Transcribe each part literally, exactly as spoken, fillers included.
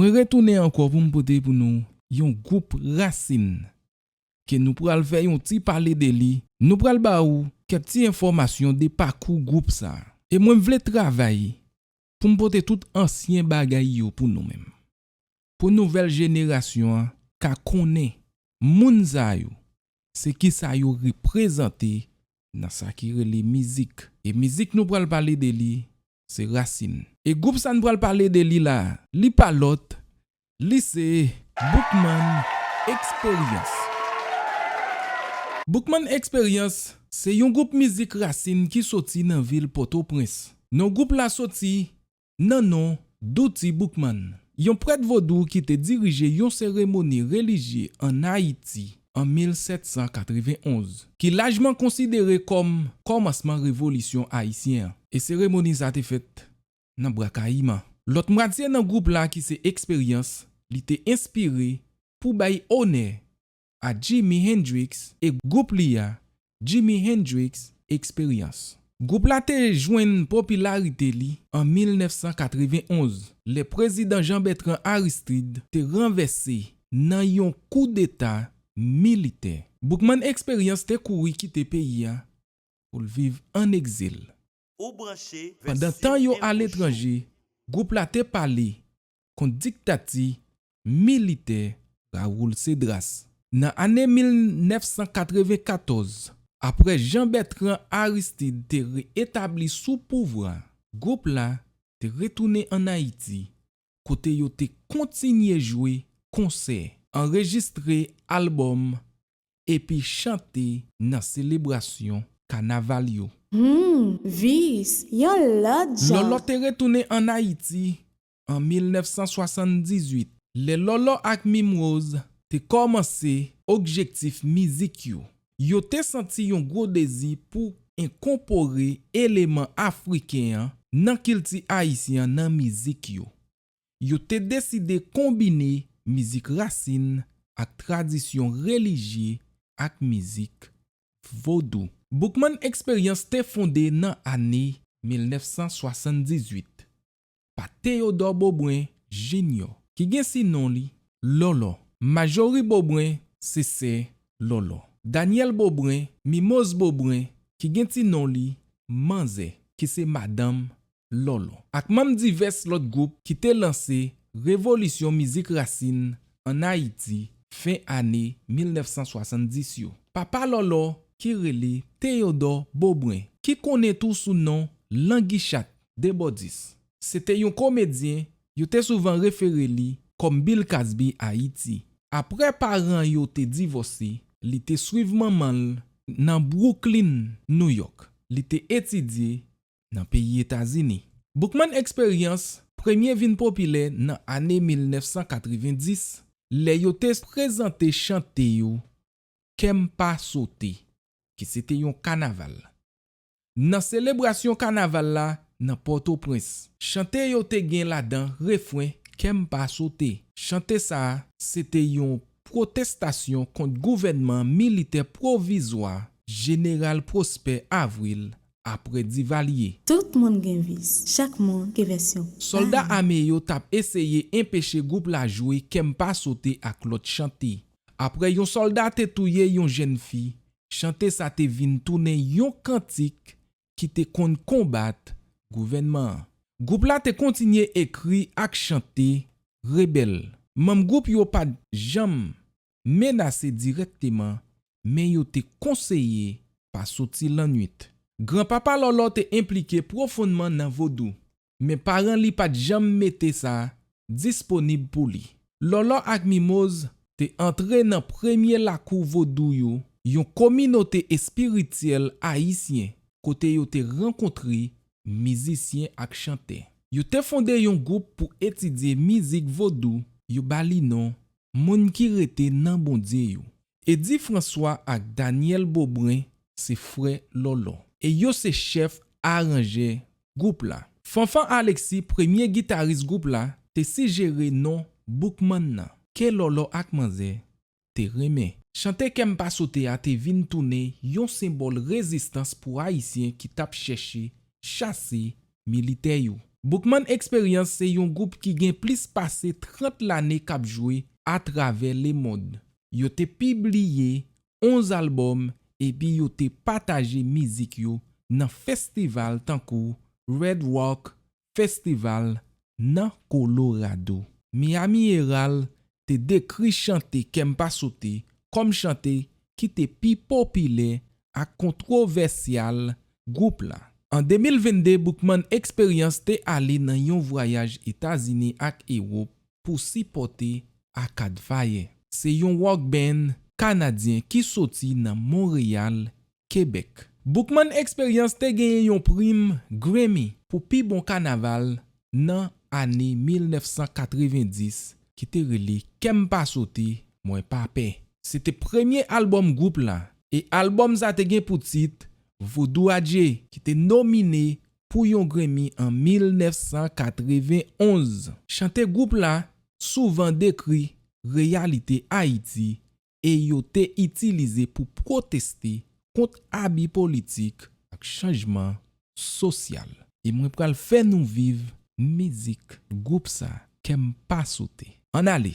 Mwen retounen ankò pou m pote pou nou yon gwoup rasin ke nou pral fè yon ti pale de li. Nou pral ba ou kèk ti enfòmasyon de pakou gwoup sa. E mwen vle travay pou m pote tout ansyen bagay yo pou nou menm. Pou nouvèl jenerasyon an ka konnen moun sa yo, se kisa yo reprezante nan sa ki rele mizik. E mizik nou pral pale de li, se rasin. E gwoup sa n pral pale de li la, li pa lòt, li se Boukman Experience. Boukman Experience se yon gwoup mizik rasin ki soti nan vil Pòtoprens. Non gwoup la soti nan non Dutty Boukman, yon prèt vodou ki te dirije yon seremoni relijye ann Ayiti an mil sèt san katrevenn onz, ki lajman konsidere kòm kòmansman revolisyon ayisyen an. E seremoni sa te fèt nan Bwa Kayiman. Lòt mwatye nan gwoup la ki se Eksperyans, li te enspire pou bay onè a Jimi Hendrix e gwoup li a, Jimi Hendrix Experience. Gwoup la te jwenn popilarite li an mil nèf san katrevenn onz, lè prezidan Jean Bertrand Aristide te ranvèse nan yon koudeta militè. Boukman Experience te kouri kite peyi a pou l viv ann egzil. Ou branche Pandan tan yo aletranje, gwoup la te pale kont diktati militè Raoul Cédras. Nan ane mil nèf san katrevenn katòz, apre Jean Bertrand Aristide te re-etabli sou pouvwa, gwoup la te retounen ann Ayiti, kote yo te kontinye jwe konsè, anrejistre albòm epi chante nan selebrasyon kanaval yo. Hmm, Vis, yon lòt jan. Lòlò te retounen ann Ayiti an mil nèf san swasanndizuit, lè Lòlò ak Mimroz te kòmanse objektif mizik yo. Yo te santi yon gwo dezi pou enkòpore eleman afriken an nan kilti ayisyen an nan mizik yo. Yo te deside konbine mizik rasin ak tradisyon relijye ak mizik vodou. Boukman Experience te fonde nan ane mil nèf san swasanndizuit pa Théodore Beaubrun Junior, ki gen sinon li Lòlò. Marjorie Beaubrun se sè Lòlò. Daniel Beaubrun, Mimoz Beaubrun, ki gen ti non li Manzè, ki se madanm Lòlò, ak manm divès lòt gwoup ki te lanse revolisyon mizik rasin ann Ayiti fen ane mil nèf san swasanndis yo. Papa Lòlò, ki rele Théodore Beaubrun, ki konnen tou sou non Langichat Debòdis, se te yon komedyen, yo te souvan refere li kòm Bill Cosby Ayiti. Apre paran yo te divòse, li te swiv manman l nan Brooklyn, New York. Li te etidye nan peyi Etazini. Boukman Experience premye vin popilè nan ane mil nèf san katrevenndis, lè yo te prezante chante yo Kè m pa sote, ki se te yon kanaval. Nan selebrasyon kanaval la nan Pòtoprens, chante yo te gen ladan refren Kè m pa sote. Chante sa a, se te yon pwotestasyon kont gouvènman militè pwovizwa Jeneral Prosper Avril apre Divalye. Tout moun gen vis, chak moun gen vèsyon pa li. Sòlda ame yo t ap eseye enpeche gwoup la jwe Kè m pa sote ak lòt chante. Apre yon sòlda te touye yon jèn fi, chante sa te vin tounen yon kantik ki te konn konbat gouvènman an. Gwoup la te kontinye ekri ak chante rebèl. Manm gwoup yo pa t janm menase dirèkteman, men yo te konseye pa soti lannwit. Granpapa Lòlò te enplike pwofondman nan vodou, men paran li pa t janm mete sa disponib pou li. Lòlò ak Mimoz te antre nan premye lakou vodou yo, yon kominote espirityèl ayisyen, kote yo te rankontre mizisyen ak chantè. Yo te fonde yon gwoup pou etidye mizik vodou, yo ba li non Moun ki rete nan Bondye yo. Eddy François ak Daniel Beaubrun se frè Lòlò, e yo se chèf aranjè gwoup la. Fanfan Alexis, premye gitaris gwoup la, te sijere non Boukman nan, ke Lòlò ak Manzè te renmen. Chante Kè m pa sote a te vin tounen yon senbòl rezistans pou Ayisyen ki t ap chèche chase militè yo. Boukman Experience se yon gwoup ki gen plis pase trant lane k ap jwe atravè lemonn. Yo te pibliye onz albòm epi yo te pataje mizik yo nan festival tankou Red Rock Festival nan Colorado. Miami Herald te dekri chante Kè m pa sote kòm chante ki te pi popilè ak kontwovèsyal gwoup la. An de mil vennde, Boukman Experience te ale nan yon vwayaj Etazini ak Ewòp pou sipòte Arcade Fire. Se yon rock band kanadyen ki soti nan Monreyal, Kebèk. Boukman Experience te genyen yon prim Grammy pou pi bon kanaval nan ane mil nèf san katrevenndis ki te rele Kè m pa sote, mwen pa pè. Se te premye albòm gwoup la, e albòm sa te gen pou tit Vodou Adje, ki te nomine pou yon Grammy an mil nèf san katrevenn onz. Chante gwoup la souvan dekri reyalite Ayiti e yo te itilize pou pwoteste kont abi politik ak chanjman sosyal. E mwen pral fè nou viv mizik gwoup sa, Kè m pa sote. Ann ale!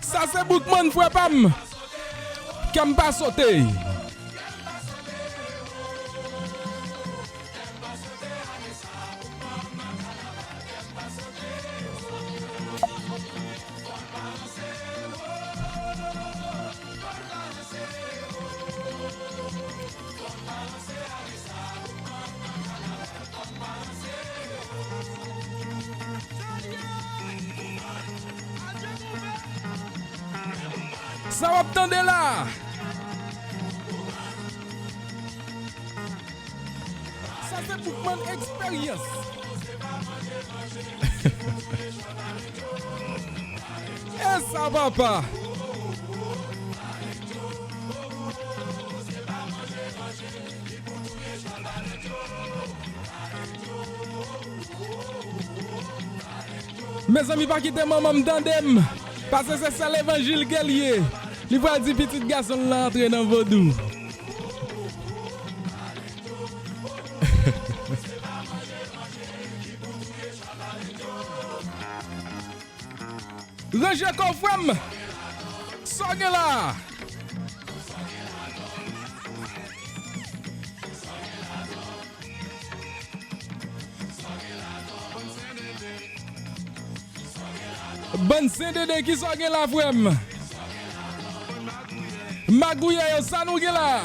Sa se Boukman, frè pa m. Kè m pa sote. Sa w ap tande la? Sa se Boukman Experience. E sa, papa! Mezanmi, pa kite manman m tande m, paske se sèl evanjil ke l ye. Li pral di pitit gason l lan antre nan vodou. Ranje kò w, frè m. Sa w gen la? Bann Sen Dede, ki sa w gen la, frè m? Magouyè yo, sa nou gen la?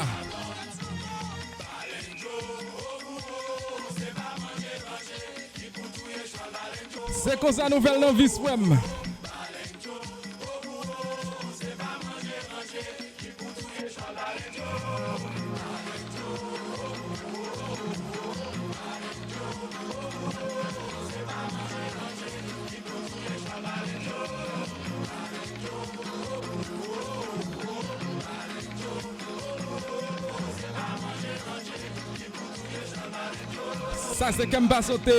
Se konsa nou fè l nan vis, frè m. Sa se Kè m pa sote.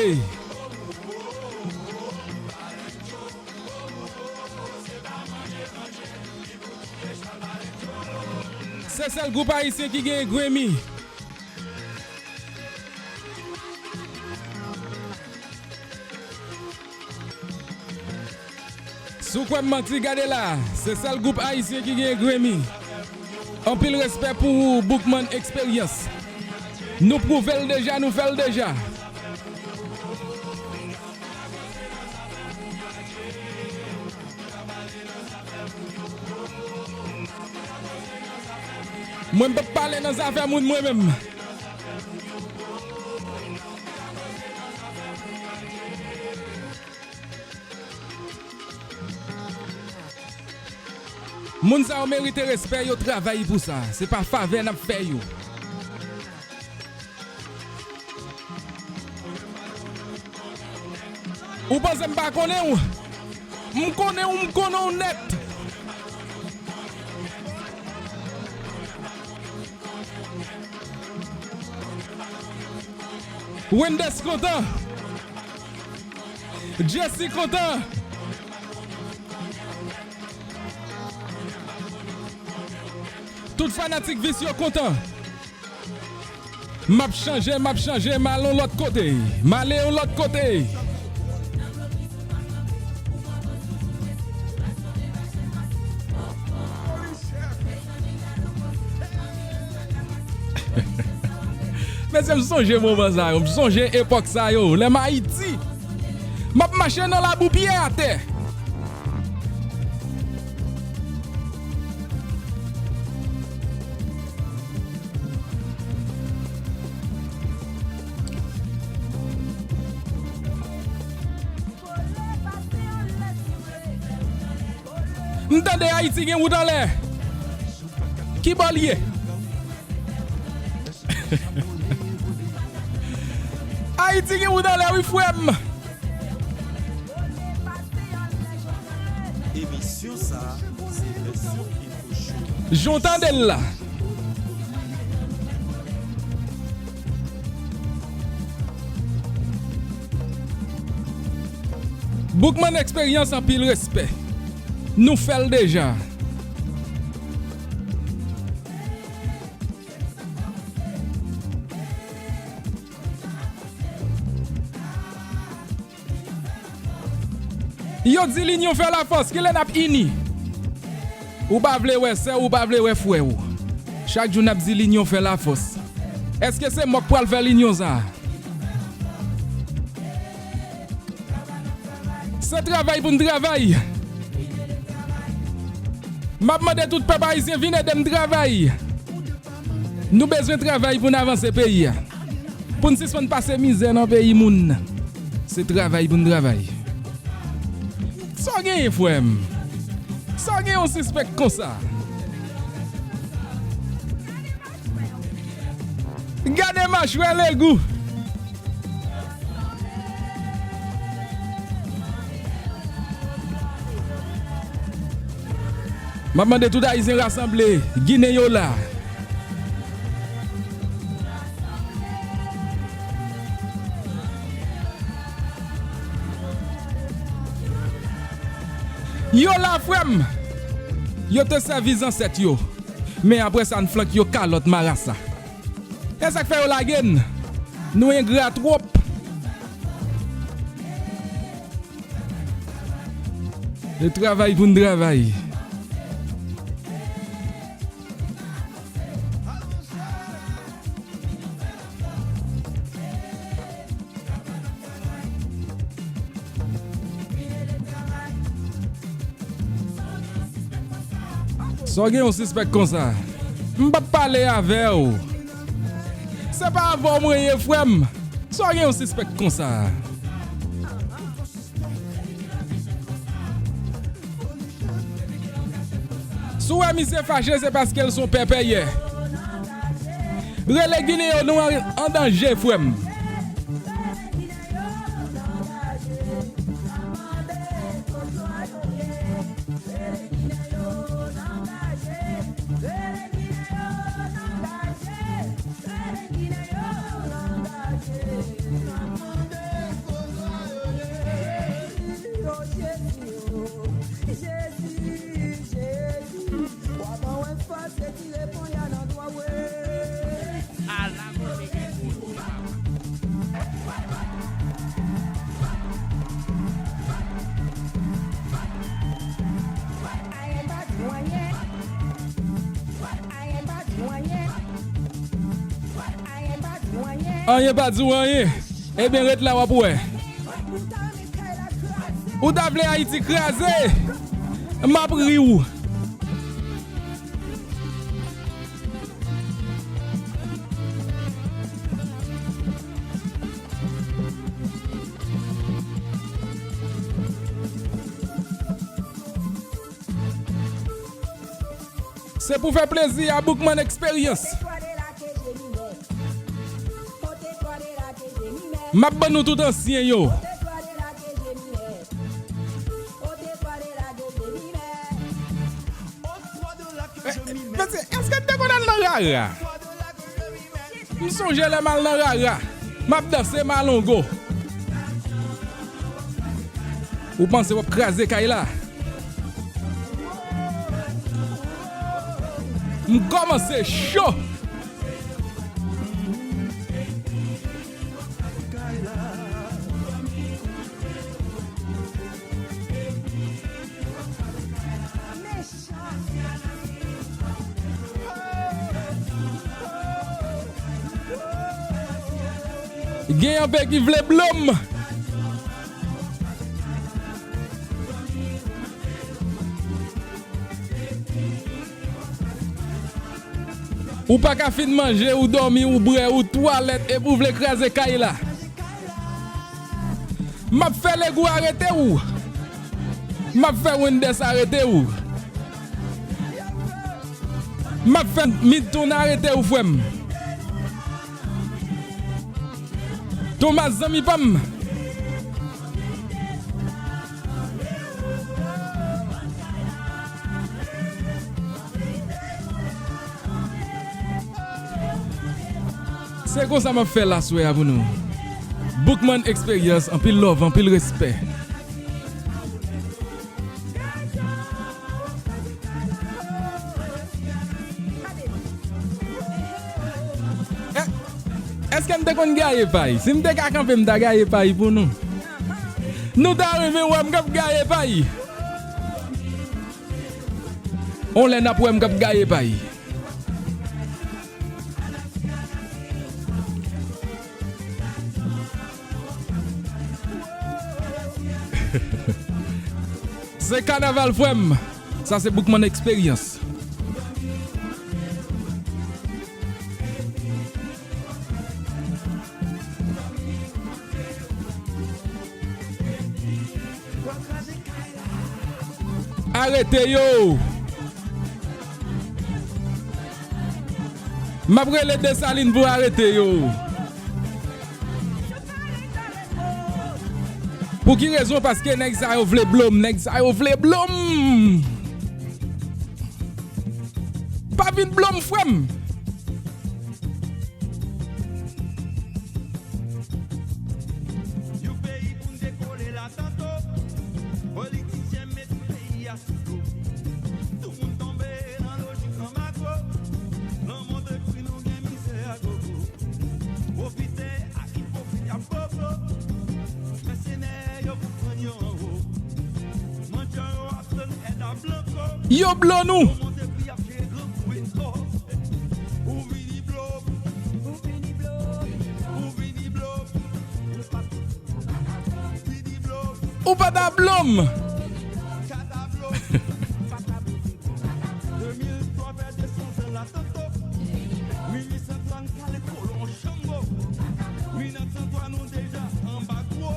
Se sèl gwoup ayisyen ki genyen Grammy. Si w kwè m manti, gade la, se sèl gwoup ayisyen ki genyen Grammy. Anpil respè pou ou, Boukman Experience. Nou pwouve l deja, nou fè l deja. Mwen m p ap pale nan zafè moun mwen menm. Moun sa yo merite respè, yo travay pou sa. Se pa favè n ap fè yo. Ou panse m pa konnen w? M konnen w, m konnen w nèt. Wendes kontan. Jesse kontan. Tout fanatik Vis yo kontan. M ap chanje, m ap chanje, m al yon lòt kote. M ale yon lòt kote. Mesye, m sonje moman sa yo, m sonje epòk sa yo, lè m Ayiti. M ap mache nan labou, pye atè. M tande Ayiti gen wout anlè. Ki bò l ye? Ayiti gen wout anlè wi, frè m. Emisyon sa, se vèsyon Info Show. Jan w tande l la. Boukman Eksperyans, anpil respè. Nou fè l deja. Yo di linyon fè lafòs, kilè n ap ini? Ou pa vle wè sè w, ou pa vle wè frè w. Chak jou n ap di linyon fè lafòs. Èske se mò k pral fè linyon sa a? Se travay pou n travay. M ap mande tout pèp ayisyen vin ede m travay. Nou bezwen travay pou n avanse peyi a. Pou n sispann pase mizè nan peyi moun. Se travay pou n travay. Sa w genyen, frè m? Sa w genyen, w sispèk konsa? Gade machwè legou. M ap mande tout Ayisyen rasanble, Ginen yo la. Yo la, frè m. Yo te sèvi zansèt yo. Men apre sa, n flanke yo kalòt marasa. E sa k fè yo lage n. Nou engra twòp. E travay pou n travay. Sa w gen yon sispèk konsa? M p ap pale avè w. Se pa avè w mwen ye, frè m. Sa w gen yon sispèk konsa? Si w wè misye fache, se paske l se yon pèpèyè. Rele Ginen yo, nou an, an danje, frè m. Anyen pa di w anyen. Ebyen, ret la, w ap wè. Ou ta vle Ayiti kraze? M ap ri w. Se pou fè plezi a Boukman Eksperyans. M ap ban nou tout ansyen yo. Mesye, èske n te konn al nan rara? M sonje lè m al nan rara, m ap danse malongo. Ou panse w ap kraze kay la? M kòmanse cho. Gen anpe ki vle blo m. Ou pa ka fin manje, ou dòmi, ou bwè, ou twalèt, epi w vle kraze kay la. M ap fè Legou arete w. M ap fè Wendès arete w. M ap fè Midtown arete w, frè m. Thomas, zanmi pa m. Se konsa m ap fè l aswè a pou nou. Boukman Experience, anpil love, anpil respè. È-, èske n te konn gaye pay? Si m te ka kanpe, m ta gaye pay pou nou. Nou ta renmen wè m k ap gaye pay. On lè n ap wè m k ap gaye pay. Se kanaval, frè m. Sa se Boukman Experience. Arete yo! M ap rele Desalin pou arete yo. Pou ki rezon? Paske nèg sa yo vle blo m, nèg sa yo vle blo m. Pa vin blo m, frè m. Yon peyi pou n dekole la tanto. Politisyen met peyi a sou do. Tout moun tonbe nan lojik anmagro. Lanmò dekri nou gen mizè a gogo. Pwofitè ak ipokrit ap bobo. Mèsenè yo pou pran yo anwo. Mandyan yo ap tann èd a blanko. Yo blo nou. Yo monte pri ap jere gran kou etò. Ou vini blo m. Ou vini blo m. Ou vini blo m. Ou pa ta blo m. Ou pa ta blo m. Ka ta blo m. De mil twa fè de san zan la tanto. Mil uit san twa n kale kolon Jango. Mil nèf san twa nou deja anba gwo.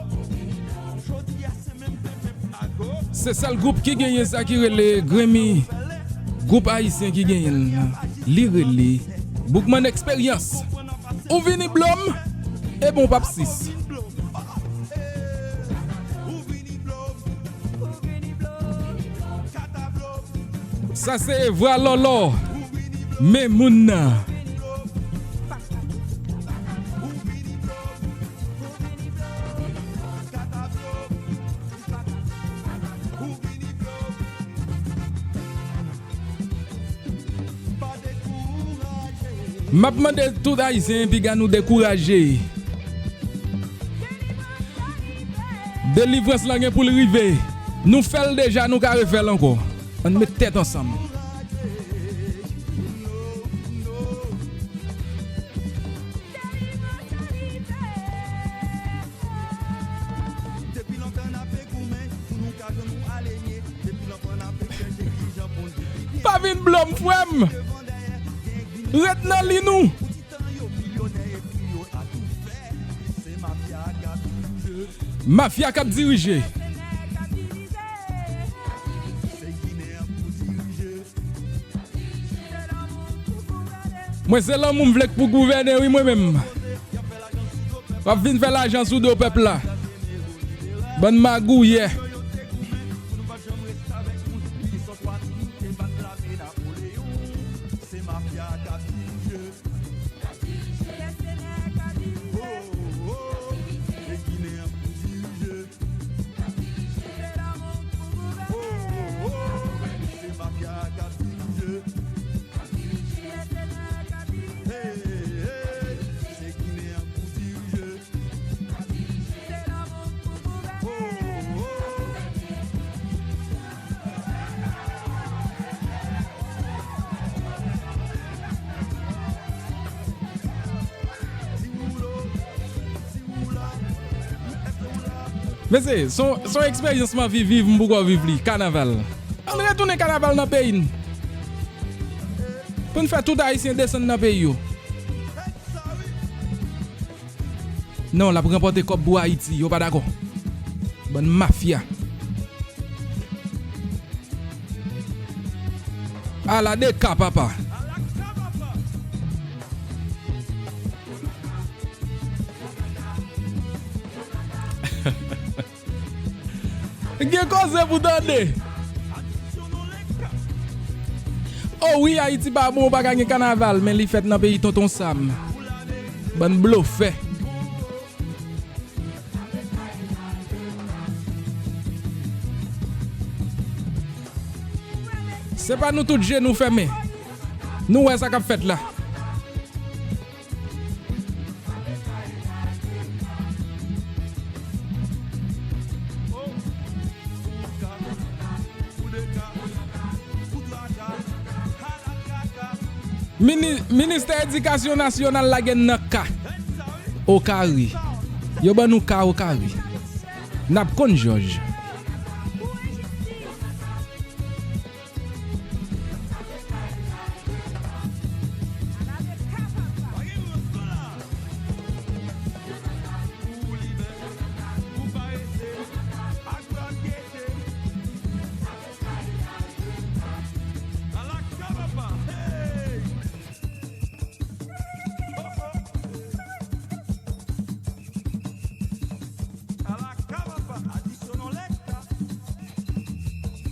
Jodi a se menm penpen pa go. Se sèl gwoup ki genyen sa ki rele Grenmi. Gwoup ayisyen ki genyen l. Li rele Boukman Experience. Ou vini blo m, ebyen w p ap sis. Sa se vwa Lòlò. Men moun nan. M ap mande tout Ayisyen piga nou dekouraje. Delivrans lan gen pou l rive. Nou fè l deja, nou ka refè l ankò. Ann met tèt ansanm. Depi lontan n ape goumen pou nou ka jwenn yon alenye. Depi lontan n ape chèche kijan pou n vin pi byen. Pa vin blo m, frè m. Devan dèyè, gen grin. Ret nan liy nou. Pou ti tan yo milyonè epi yo atoufè. Se mafya k ap dirije. Mafya k ap dirije. Se Ginen an pou dirije. Mwen se lanmou m vle k pou gouvène wi mwen menm. W ap vin fè lajan sou do pèp la. Bann magouyè. Mesye, se yon, se yon eksperyans m anvi viv, m poko viv li, kanaval. Ann retounen kanaval nan peyi n. Pou n fè tout Ayisyen desann nan peyi yo. Non, l ap ranpòte kòb pou Ayiti, yo pa dakò. Bann mafya. Ala de ka, papa. Gen koze pou tande. O wi, Ayiti pa bon, pa ka gen kanaval, men li fèt nan peyi Tonton Sam. Bann blofè. Se pa nou tout je nou fèmen. Nou wè sa k ap fèt la. Mini-, Ministè Edikasyon Nasyonal lage n nan ka. Okari. Yo ban nou ka Okari. N ap konn jòj.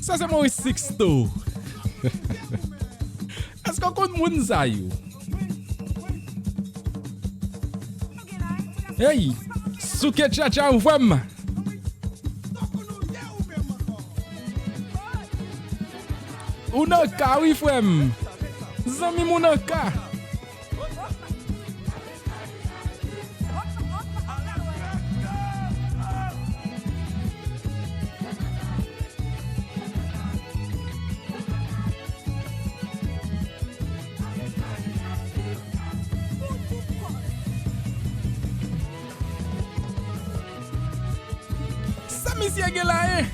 Sa se Maurice Sixto. Èske w konn moun sa yo? Hey, souke tchatcha ou frè m. Ou nan ka wi frè m. Zanmi m ou nan ka. Sa misye gen la, en?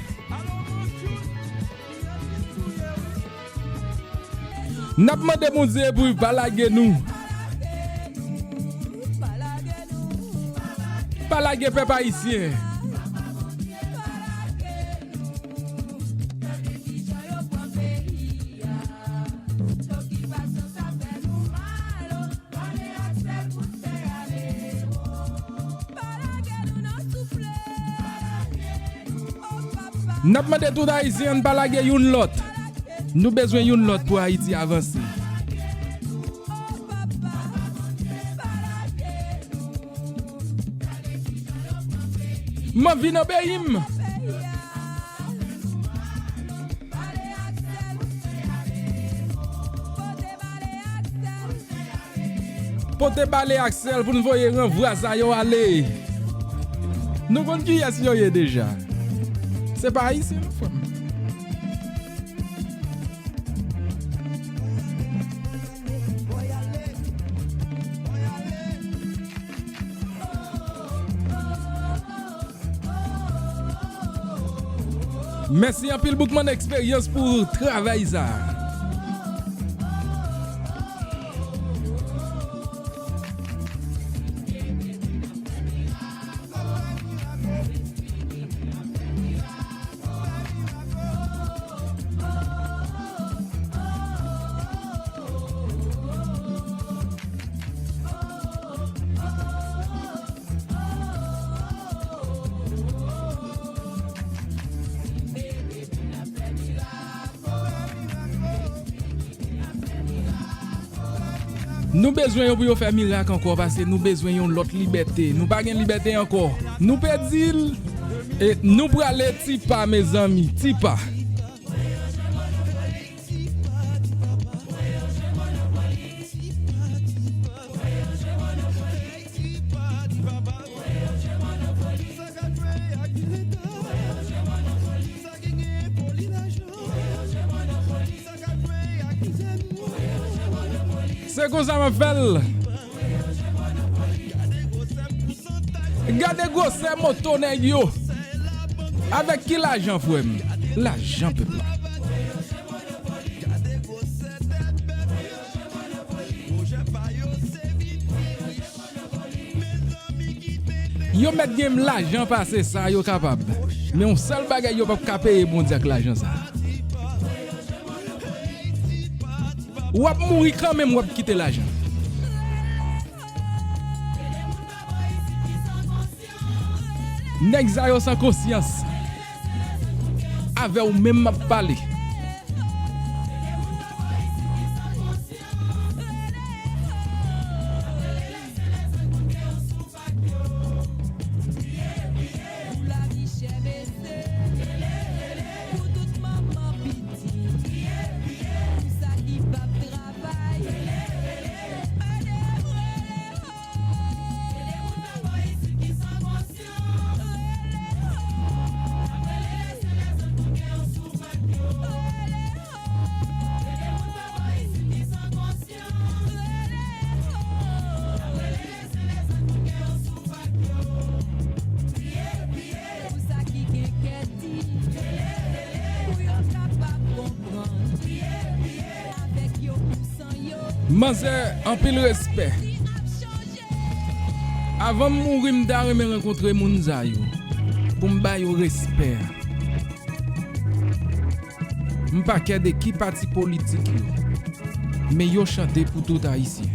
N ap mande Bondye pou l pa lage nou. Pa lage pèp ayisyen. N ap mande tout Ayisyen ann pa lage youn lòt. Nou bezwen youn lòt pou Ayiti avanse. M anvi nan peyi m. Pote bale ak sèl pou n voye ranvwa sa yo ale. Nou konn kiyès yo ye deja. Se pa Ayisyen non, frè m. Mèsi anpil Boukman Eksperyans pou travay sa. Nou bezwen yo pou yo fè mirak ankò, paske nou bezwen yon lòt libète. Nou pa gen libète ankò. Nou pèdi l, e nou prale ti pa, mezanmi, ti pa. Se konsa m ap fè l. Gade gwosè moto nèg yo. Avèk ki lajan, frè m? Lajan pèp la. Yo mèt gen lajan pase sa yo kapab. Men yon sèl bagay yo p ap ka peye Bondye ak lajan sa. W ap mouri kanmenm, w ap kite lajan. Nèg sa yo san konsyans. Avè w menm m ap pale. Pou lavi chè bese, pou tout manman pitit, pou sa ki p ap travay, rele, rele, rele, rele, ho. Rele moun pa bò isit ki san konsyan. Rele, ho. Ap rele lèzèn lèzòt pou gen yon soufrans yo. Rele, ho. Rele moun pa bò isit ki san konsyan. Manzè, anpil respè. Avan m mouri, m ta renmen rankontre moun sa yo, pou m ba yo respè a. M pa kè de ki pati politik yo, men yo chante pou tout Ayisyen.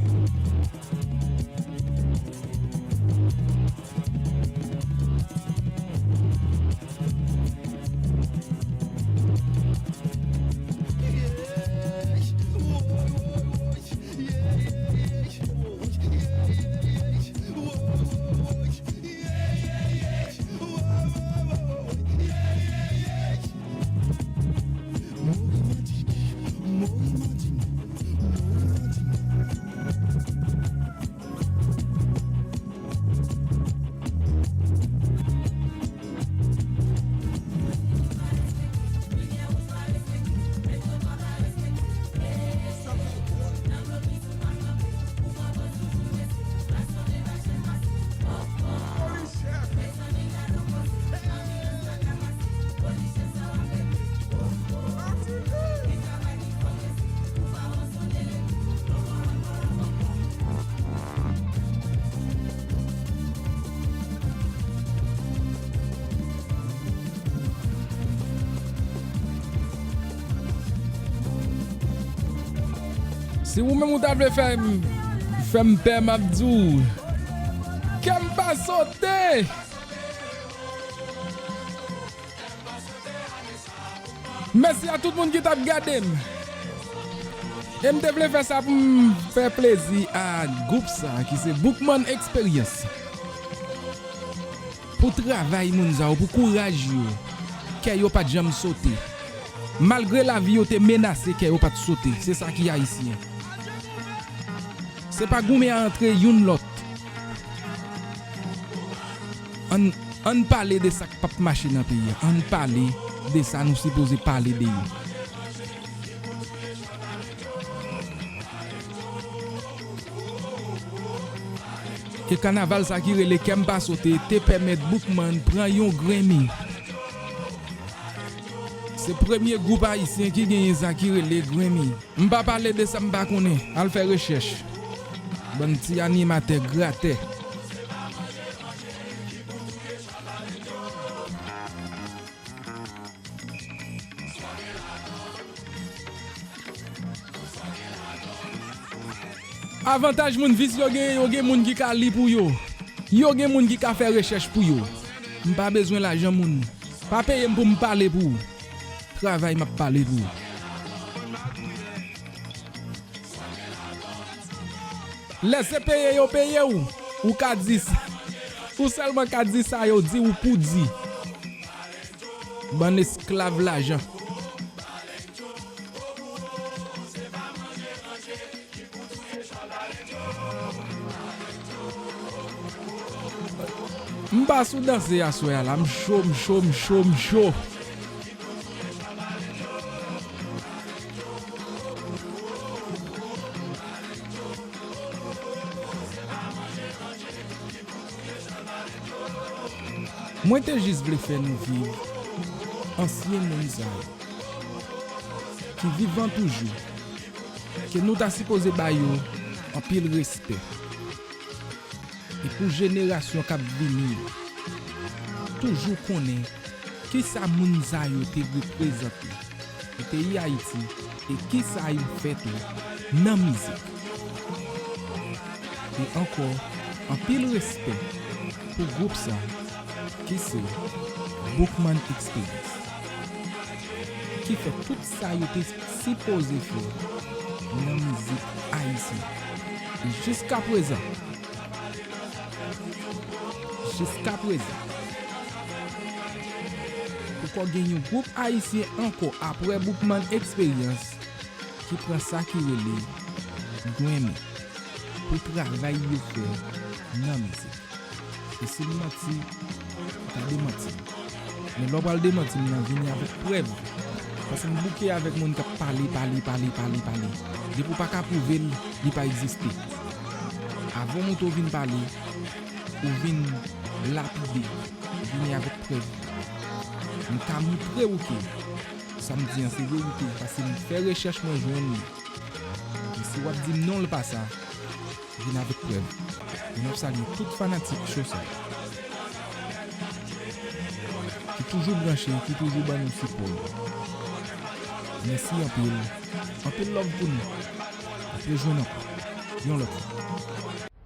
Si ou menm ou ta vle fè m, fè m pè, m ap di w, kè m pa sote. Mèsi a tout moun ki t ap gade m. E m te vle fè sa pou m fè plezi a gwoup sa ki se Boukman Experience. Pou travay moun sa yo, pou kouraj yo, kè yo pa t janm sote. Malgre lavi yo te menase, kè yo pa t sote. Se sa ki ayisyen. Se pa goumen a antre youn lòt. Ann, ann pale de sa k p ap mache nan peyi a. Ann pale de sa nou sipoze pale de yo. E kanaval sa ki rele Kè m pa sote te pèmèt Boukman pran yon Grammy. Se premye gwoup ayisyen ki genyen sa ki rele Grammy. M pa pale de sa m pa konnen. Al fè rechèch. Bann ti animatè gratè. Avantaj moun vis yo genyen, yo gen moun ki ka li pou yo. Yo gen moun ki ka fè rechèch pou yo. M pa bezwen lajan moun. Pa peye m pou m pale pou ou. Travay m ap pale pou ou. Lè se peye yo peye w, ou ka di sa. Ou sèlman ka di sa yo di w pou di. Bann esklav lajan. M pa sou danse aswè a la, m cho, m cho, m cho, m cho. Mwen te jis vle fè nou viv. ansyen moun sa yo ki vivan toujou, ke nou ta sipoze ba yo anpil respè. E pou jenerasyon k ap vini yo, toujou konnen kisa moun sa yo te reprezante pou peyi Ayiti e kisa yo fè tou nan mizik. E ankò, anpil respè pou gwoup sa ki se Boukman Experience, ki fè tout sa yo te sipoze fè nan mizik ayisyen. E jiskaprezan, jiskaprezan, poko gen yon gwoup ayisyen ankò apre Boukman Experience ki pran sa ki rele Grammy pou travay yo fè nan mizik. E si m manti, ou ka demanti m. Men lè w pral demanti m nan, vini avèk prèv. Paske m bouke avèk moun k ap pale, pale, pale, pale, pale. Depi w pa ka pwouve l, li pa egziste. Avan w montre w vin pale, ou vin lapide, vini avèk prèv. M ka montre w ke sa m di an se verite, paske m fè rechèch, mwen jwenn li. E si w ap di m non, l pa sa, vin avèk prèv. E n ap salye tout fanatik cho sa yo ki toujou branche, ki toujou ban nou sipò yo. Mèsi anpil. Anpil love pou nou. N ap rejwenn ankò yon lòt fwa.